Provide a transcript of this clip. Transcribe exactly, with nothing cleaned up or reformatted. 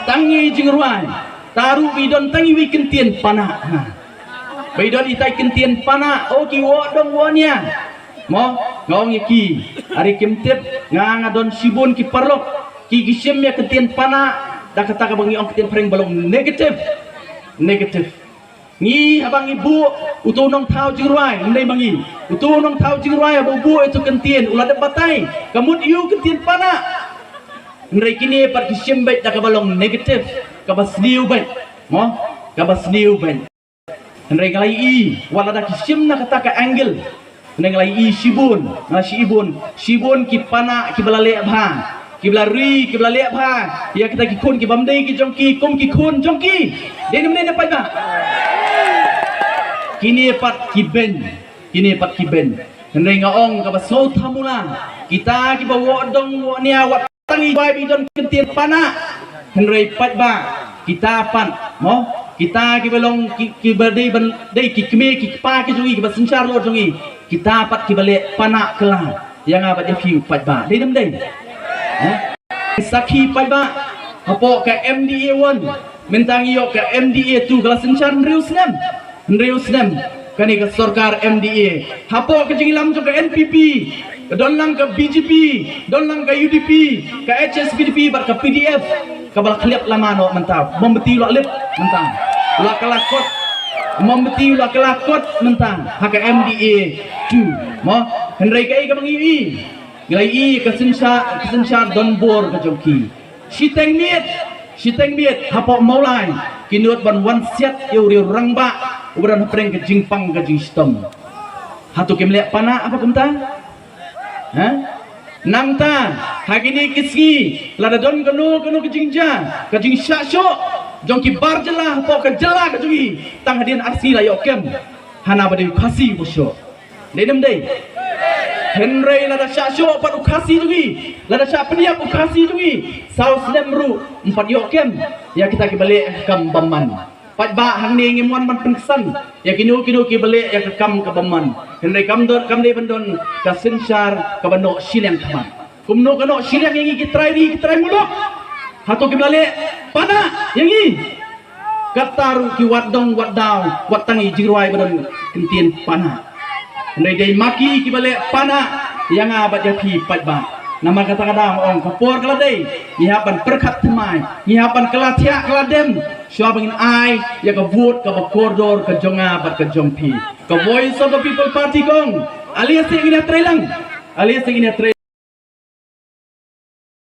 Tang i jingrwai, taru i don tang i wi kyntien pana. Ha. Bai don i tai kyntien pana, o ki wo dong wo nia. Mo, nga ong ïa ki, are kim tip, nga nga don shibun ki paralok, ki ki shim ïa kyntien pana, da kata kaba ngi ong kyntien phareng ba long negative. Negative. Ngi haba ngi buh uto u nongthaw jingrwai, ym dei ma ngi. Uto u nongthaw jingrwai haba u buh ïa uto u kyntien, u la dep batai, ka mut ïa u kyntien pana. Hynrei kine pat ki shim beit da kaba long negative, kaba sniew beit. Mo, kaba sniew beit. Hynrei nga la ïohi, wat lada ki shim na kata ka angle. Hynrei nga la ïohi shibun, nga la shibun, shibun ki pana kiba la leh bha, kiba la ri, kiba la leh bha ïa kita ki khun kibym dei ki jong ki, kum ki khun jong ki. Dei ne ym dei, paidbah? Kine pat ki beiñ, kine pat ki beiñ. Hynrei nga ong kaba sngewthuh mula, kita kiba wo dong wo nia, wat tang i bai ba i don kyntien pana. Hynrei paidbah, kita pat, mo, kita kiba long ki, kiba dei ban, dei ki kmie ki kpa ki jong i, kiba synshar lor jong i, kita pat kiba leh pana kylla ïa nga bad ïa phi paidbah. Dei ne ym dei? Eh? Sakhi paidbah, hapoh ka M D A one, mynta ngi ïoh ka M D A two, ka la synshar hynriew snem. Hynriew snem kane ka sorkar M D A. Hapoh ka jingïalam jong ka N P P, ka don lang ka B J P, don lang ka U D P, ka H S P D P bad ka P D F, kaba la khlieh lama noh mynta. Mombati la lip mynta, la kylla kot. Mombati la kylla kot mynta ha ka M D A two. Mo, hynrei kaei kaba ngi ïohi? Ngi la ïohi ka synshar, ka synshar donbor ka jong ki. Shiteng miet, shiteng miet hapoh Mawlai ki nud ban wan siat ïa u riew rangbah uba don hapdeng ka jingpang ka jingshitom. Hato kim leh pana haba kumta? Ha? Nangta ha kine ki sngi, lada don kano kano ka jingjia, ka jingshah shoh jong ki bar jylla hapoh ka jylla ka jong i, tang hadien arsngi la ïoh kem, hana ba dei u Khasi ba shoh. Dei ne ym dei? Hynrei lada shah shoh pat u Khasi jong i, lada shah pynïap u Khasi jong i, saw snem ruh ym pat ïoh kem ïa kita kiba leh ka kam bymman. Paidbah, hangne ngim wan ban pynksan ïa kino kino kiba leh ïa ka kam ka bymman. Hynrei kam don, kam dei ban don ka synshar kaba noh shiliang khmat. Kumno ka noh shiliang ïa ngi ki trai ri ki trai muluk? Hato kim la leh pana ïa ngi? Kata ruh ki wad dong wad daw, wat tang i jingrwai ba don kyntien pana. Hynrei dei ma ki kiba leh pana ïa nga bad ïa phi paidbah. Namar kata ka daw nga ong ka por ka la dei, ngi hap ban pyrkhat thymmai, ngi hap ban kylla thiah kylla dem, shuwa ba ngin ai ïa ka vote kaba kordor ka jong nga bad ka jong phi. Ka Voice of the People Party ka ong, ale seh ngin ïatrei lang, ale seh ngin ïatrei.